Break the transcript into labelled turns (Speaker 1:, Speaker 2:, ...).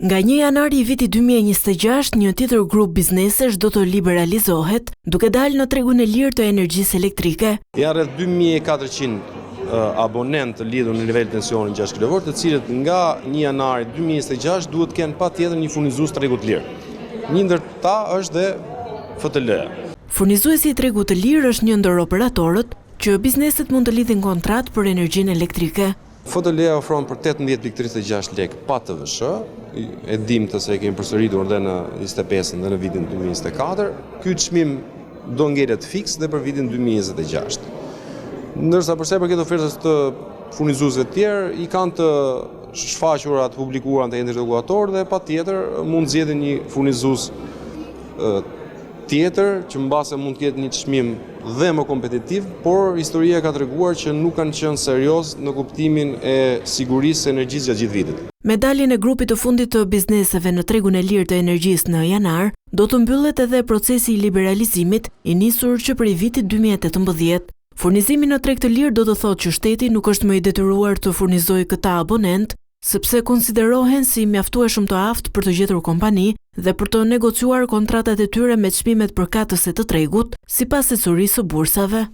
Speaker 1: Nga 1 janari i vitit 2026, një tjetër grup biznesesh do të liberalizohet, duke dalë në tregun e lirë të energjisë elektrike.
Speaker 2: Janë rreth 2400 abonentë të lidhur në nivel tensioni 6 kV, të cilët nga 1 janari 2026 duhet të kenë patjetër një furnizues tregut të lirë. Një ndër ta është dhe FTL-ja.
Speaker 1: Furnizuesi i tregut të lirë është një ndër operatorët që bizneset mund të lidhin kontratë për energjinë elektrike.
Speaker 2: FTL-ja ofron për 18.36 lekë pa TVSH, e dim të se e kemi përsëritur dhe në 25 dhe në vitin 2024. Ky çmim do ngelet fiks dhe për vitin 2026. Ndërsa për sa i përket ofertës të furnizuesve të tjerë, i kanë të shfaqura të publikuara në entit rregullator dhe patjetër mund zgjedhin një furnizues tjetër që mbase mund të ketë një çmim dhe më kompetitiv, por historia ka treguar që nuk kanë qenë serioz në kuptimin e sigurisë së energjisë gjatë gjithë vitit.
Speaker 1: Me daljen e grupit të fundit të bizneseve në tregun e lirë të energjisë në janar, do të mbyllet edhe procesi i liberalizimit i nisur që prej vitit 2018. Furnizimi në treg të lirë do të thotë që shteti nuk është më i detyruar të furnizojë këta abonentë, sepse konsiderohen si mjaftueshëm të aftë për të gjetur kompani dhe për të negociuar kontratat e tyre me çmimet përkatëse të tregut, sipas ecurisë së bursave.